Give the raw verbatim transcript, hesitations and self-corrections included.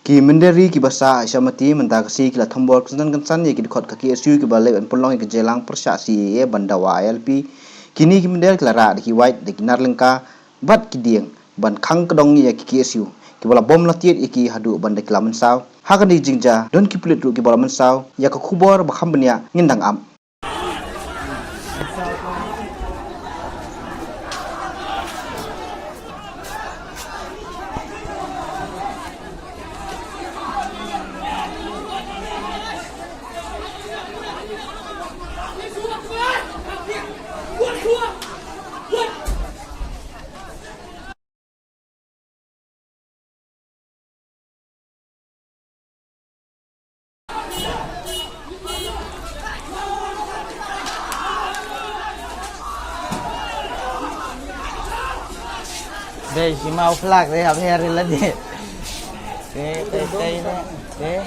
Ki mynder ri kiba sah ha Ashamati mynta ka sngi ki la thombor kynsan kynsan ïa ki dkhot ka K S U kiba leh ban pynlong ïa ka jingïalang pyrshah C A A ban dawa I L P. Kine ki mynder ki la rah da ki wait, da ki nar lyngka bad ki dieng ban khang kdong ïa ki K S U kiba la bom la tied ïa ki haduh ban da ki la mynsaw. Ha kane ka jingjia don ki pulit ruh kiba la mynsaw. Ïa ka khubor ba kham bniah ngin dang ap. Dei, shi mau flak dei, hap her la dei. Dei, dei, dei, dei. Dei.